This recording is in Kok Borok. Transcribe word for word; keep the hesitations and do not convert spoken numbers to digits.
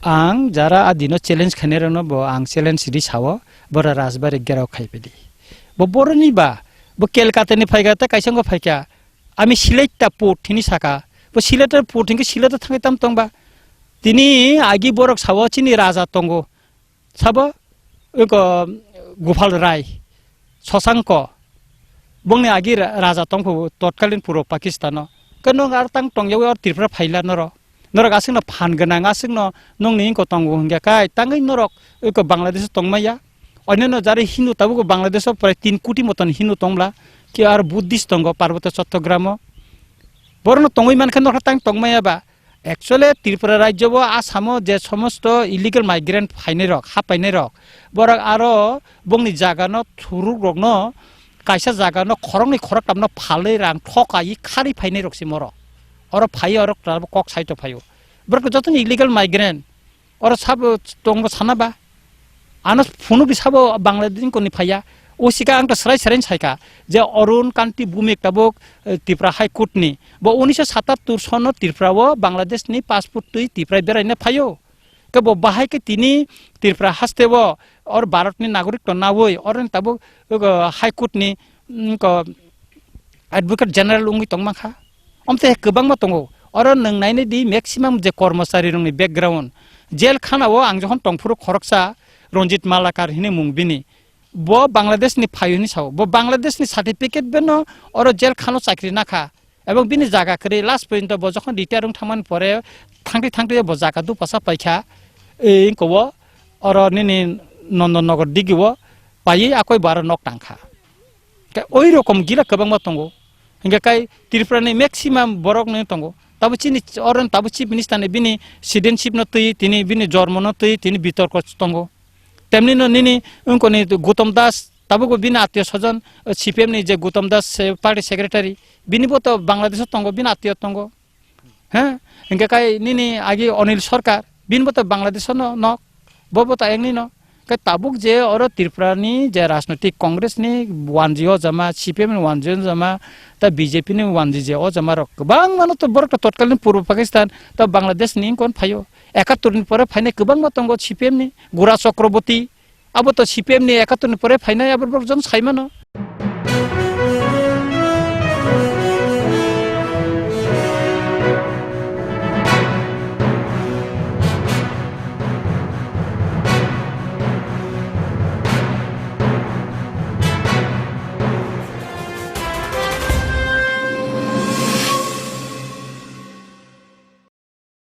Ang jara a dino challenge khainai rokno bo ang challenge ri sao, bora Rajbari gerao khai pedi. Bo boroni ba, bo Kolkata ni phaika ta kaisa wngkha phaika, ami Sylhet ta port hini saka, bo Sylhet ta port hingke Sylhet ta thangwi tam tongba. Tini agi borok sao chini raja tongo, sabo wngkha Gopal Rai, Shashanko, bongni agi ra-, raja tongphu totkalin puro Pakistano. Ke nong ar tang tongyawi or Tripura phaila noro. Norok aswkno phan gwnang, aswkno nongni wngkha tongo hingya kai, tangwi norok wngkha Bangladesh tongmaya. Onyono jari Hindu tabuk Bangladesh prai tin koti moton Hindu tongla, ki ar Buddhist tongo Parboto Chottogramo. Borokno tongwi mankhe norok tang tongmaya ba. Actually, Tripura rajyo bo Asamo je somosto illegal migrant phainai rok, hapainai rok, borok aro bongni jaga no thuruk rok no kaisa jaga no khoroknwi khoroktam no phalwi rang thokai kharwi phainai rok se morok. Oro phai oro kok saito phaio. Borok jotoni illegal migrant. Oro sabo tongbo sana ba? Ano phunukdi sabo Bangladesh ni koni phaiya. O sika ang to srai srai saika je Arun Kanti Bhumik tabuk, eh, Tripura High Court ni. Bo unisho satattur sono Tripura o Bangladesh ni passport twi Tripura beraina phaio. Ke bo bahai ke tini Tripura haste o or Bharat ni nagorik to nawi or tabuk, eh, High Court ni, mm, ko Advocate General wngwi tongmankha. Omte kwbangma tongo. Oro nwng nainai di maximum je kormosari rokni background. Jail khana o ang jokhon tongphuru khoroksa Ranjit Malakar hini mung bini. Bo Bangladesh ni phaio hini sao. Bo Bangladesh ni certificate beno oro jail khano chakri nakha. Ebong bini jaga kwrwi last porjonto bo jokhon retire wng thangmani pore thangtwi thangtwi bo jaga dupasa paikha. Ei wngkha o oro nini Nondon Nogor digi o paiwi akoi bo aro nok tangkha. Ke oi rokom gila kwbangma tongo. Hingke kai Tripura ni maximum borok ni tongo. Tabo chini oro tabo chief minister ni bini citizenship no twi, tini bini jormo no twi, tini bitorko tongo. Temni no nini wngkoni Gautam Das, tabo bo bini atio sojon, C P M ni je Gautam Das, eh, party secretary, bini bo to Bangladesh o tongo, bini atio tongo. He, hingke kai nini agi Anil Sarkar, bini bo to Bangladesh no nok, bo bo to ayang ni no. Kai tabuk je oro Tripura ni je rajnoitik Congress ni wanji o jama, C P M ni wanji o jama, ta B J P ni wanji je o jama rok kwbang mano to borok to totkalin Purbo Pakistan, ta Bangladesh ni kon phaio. Ekattor ni pore phainai kwbangma tongo C P M ni, Gura Chakraborty, abo to C P M ni ekattor ni pore phainai, abo borok jon sai mano.